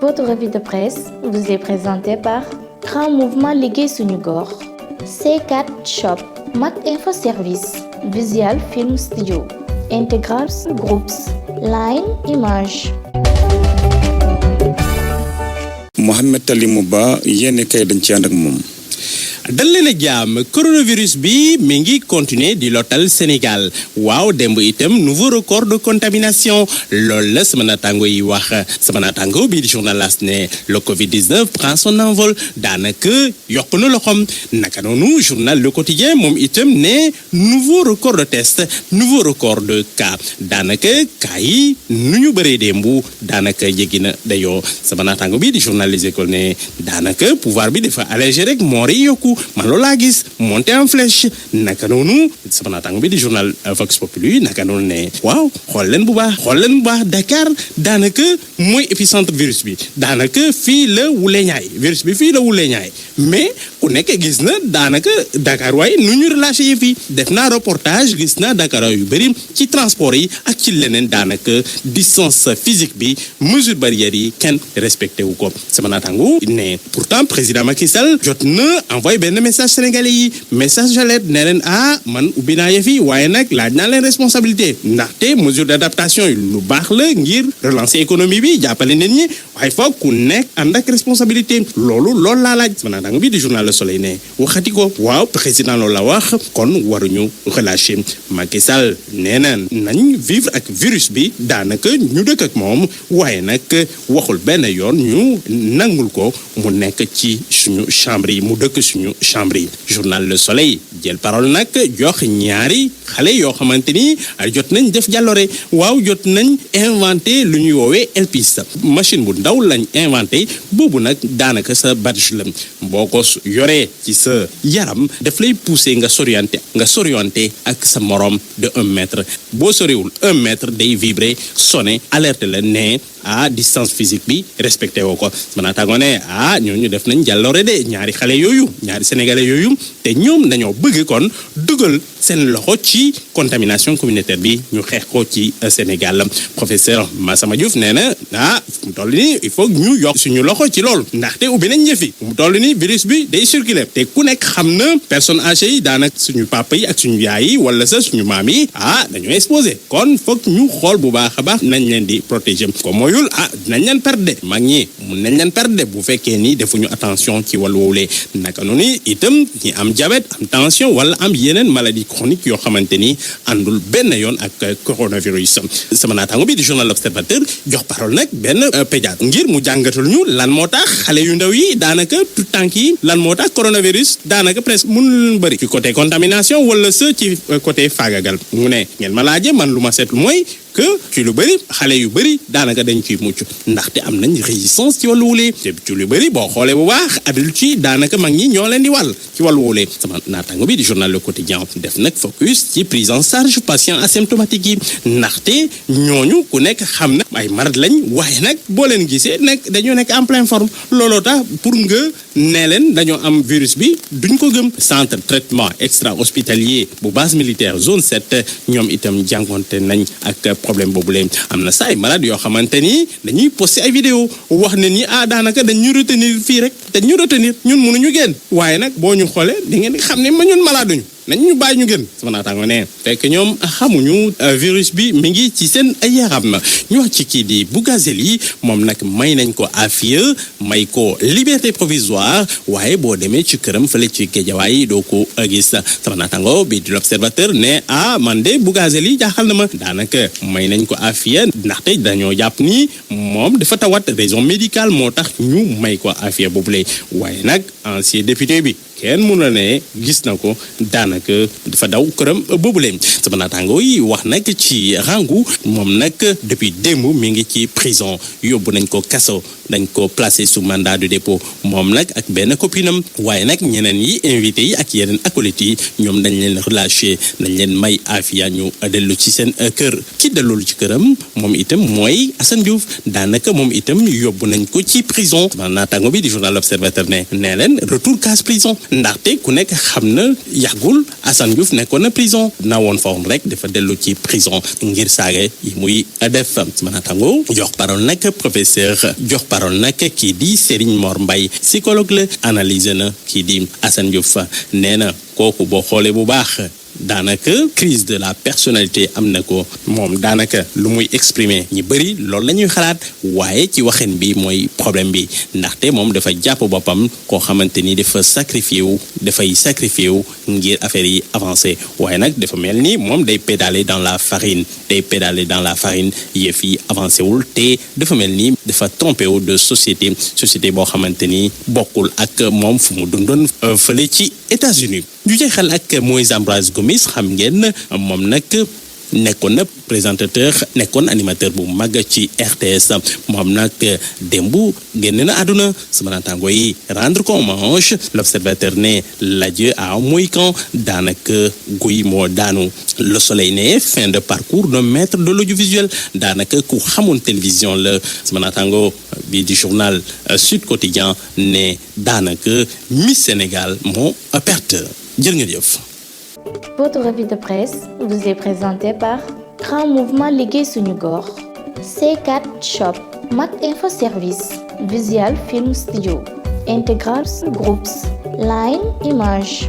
Votre revue de presse vous est présentée par Grand Mouvement Liggéey Suñu Gox, C4 Shop, Mac Info Service, Visual Film Studio, Integral Groups, Line Image. Mohamed Talimou Ba yéen kay dañ ci ànd ak moom. dal leen ak jàmm coronavirus bi mi ngi continuer di lotal Sénégal waaw démb itam nouveau record de contamination loolu la sama naataango yi wax sama naataango bii di journal L'As ne le Covid-19 prend son envol daanaka yokk na loxoom naka noonu journal Le Quotidien moom itam ne nouveau record de test nouveau record de cas daanaka cas yi nu ñu bëree démb daanaka jéggi na dayoo sama naataango bii di journal Les Échos ne daanaka pouvoir bi dafa allégé rek moor yi yokku man loolu laa gis monté en flèche naka noonu sama naataango bi di journal Vox Populi naka noonu ne waaw xool leen bu baax Dakar daanaka mooy épicentre virus bi daanaka fii la wulee ñaay virus bi fii la wulee ñaay mais ku nekk gis na daanaka Dakar waaye nu ñu relâché yi fii def naa reportage gis naa Dakar yu bëri ci transport yi ak ci leneen daanaka distance physique bi mesure barrière yi kenn respecté wu ko sama naataango ne pourtant président Macky Sall jot na envoyé benn message sénégalais yi message alerte ne leen man ubbi naa yëf yi waaye nag laaj naa leen responsabilité ndaxte mesure d'adaptation yi lu baax la ngir relancer économie bi jàppale nit ñi waaye foog ku nekk ànd ak responsabilité loolu laa laaj sama naataango bi di journal Le Soleil ne waxati ko waaw président loolu la wax kon waruñu relâcher Macky Sall nee na nañ vivre ak virus bi daanaka ñu dëkk ak moom waaye nag waxul benn yoon ñu nangul ko mu nekk ci suñu chambre yi mu dëkk suñu chambre yi journal Le Soleil jël parole nag jox ñaari xale yoo xamante ni jot nañ def jàllore waaw jot nañ inventé lu ñuy woowee elpis machine bu ndaw lañ inventé boobu nag daanaka sa badge la boo ko yoree ci sa yaram daf lay pousser nga s'orienté ak sa morom de 1 mètre boo soriwul 1 mètre day vibrer sonné alerte la ne distance physique bi respecté woo ko mën naa tàggoo ne ñooñu def nañ jàlloore de ñaari xale yooyu ñaari sénégalais yooyu te ñoom dañoo bëgg kon dugal seen loxo ci contamination communautaire bi ñu xeex ko ci Sénégal professeur Massama Diouf nee na mu toll nii il faut ñu yokk suñu loxo ci loolu ndaxte ubbi nañ ñëfi mu toll nii virus bi day circuler te ku nekk xam na personnes âgées yi daanaka suñu papa yi ak suñu yaay yi wala sa suñu maam yi dañoo exposé kon foog ñu xool bu baax a baax nañ leen di protéger comme mooyul dinañ leen perdre mag ñi mun nañ leen perdre bu fekkee ni defuñu attention ci wàllu woowulee naka noonu itam ñi am diabète am tension wala am yeneen maladie chronique yoo xamante ni àndul benn yoon ak coronavirus sama naataango bi di journal L'Observateur jox parole nag benn pédiatre ngir mu jàngatul ñu lan moo tax xale yu ndaw yi daanaka tout tànk yi lan moo tax coronavirus daanaka presque mënul leen bëri ci côté contamination wala sa ci côté faagagal mu ne ngeen ma laajee man lu ma seetlu mooy que ci lu bëri xale yu bëri daanaka dañ ciy mucc ndaxte am nañ résistance ci wàllu wulee te ci lu bëri boo xoolee bu baax adulte yi daanaka mag ñi ñoo leen di wàll ci wàllu wulee sama naataango bi di journal Le Quotidien def nag focus ci prise en charge patient asymptomatique yi ndaxte ñooñu ku nekk xam na ay malade lañ waaye nag boo leen gisee nag dañoo nekk en pleine forme looloo tax pour nga nee leen dañoo am virus bi duñ ko gëm centre traitement extra hospitalier bu base militaire zone 7 ñoom itam jànkonte nañ ak problème boobu leen am na saa ay malade yoo xamante ni dañuy posté ay vidéo wax ne ni daanaka dañ ñu retenir fii rek dañ ñu retenir ñun mënuñu génn waaye nag boo ñu xoolee di ngeen xam ne ma ñun malade duñu nañ ñu bàyyi ñu gën sama naataango ne fekk ñoom xamuñu virus bi mi ngi ci seen ay yaram ñu wax ci kii di Bougazelli moom nag may nañ ko afiya may ko liberté provisoire waaye boo demee ci këram fële ci Guédiawaye doo ko gis sama naataango bi di L'Observateur ne man de Bougazelli jaaxal na ma daanaka may nañ ko afiya ndaxte dañoo jàpp ni moom dafa tawat raison médicale moo tax ñu may ko afiya boobule waaye nag ancien député bi kenn mun na ne gis na ko daanaka dafa daw këram boobulee sama naataango yi wax nag ci rangu moom nag depuis démb mi ngi ci prison yóbbu nañ ko kaso dañ ko placé sous mandat de dépôt moom nag ak benn copinam waaye nag ñeneen yi invité yi ak yeneen acolytes yi ñoom dañ leen relâché dañ leen may afiya ñu dellu ci seen kër ci dellul ci këram moom itam mooy Assane Diouf daanaka moom itam yóbbu nañ ko ci prison sama naataango bi di journal L'Observateur ne nee leen retour case prison ndaxte ku nekk xam na yàggul Assane Diouf nekkoon na prison na woon fa woon rek dafa dellu ci prison ngir saaga yi muy def sama naataango jox parole nag professeur jox parole nag kii di Serigne Mor Mbaye psychologue la analyse na kii di Assane Diouf nee na kooku boo xoolee bu baax daanaka crise de la personnalité am na ko moom daanaka lu muy exprimer ñi bëri loolu la ñuy xalaat waaye ci waxin bi mooy problème bi ndaxte moom dafa jàpp boppam koo xamante ni dafay sacrifié wu ngir affaire yi avancé waaye nag dafa mel ni moom day pédaler dans la farine yëf yi avancé wul te dafa mel ni dafa trompé wu de société boo xamante ni bokkul ak moom fu mu dundoon fële ci États-Unis ñu jeexal ak Moïse Ambroise Gomis xam ngeen moom nag nekkoon na présentateur nekkoon animateur bu mag ci RTS moom nag démb génn na àdduna sama naataango yi rendre ko hommage l'observateur ne l'adieu à un Mohican daanaka guy moo daanu le soleil ne fin de parcours d'un maître de l'audiovisuel daanaka ku xamoon télévision la sama naataango bi di journal Sud Quotidien ne daanaka Miss Sénégal moo perte jërë ngeen jëf. Votre revue de presse vous est présentée par Grand Mouvement Liggéey Suñu Gox, C4 Shop, Mac Info Service, Visual Film Studio, Integral Groups, Line Image.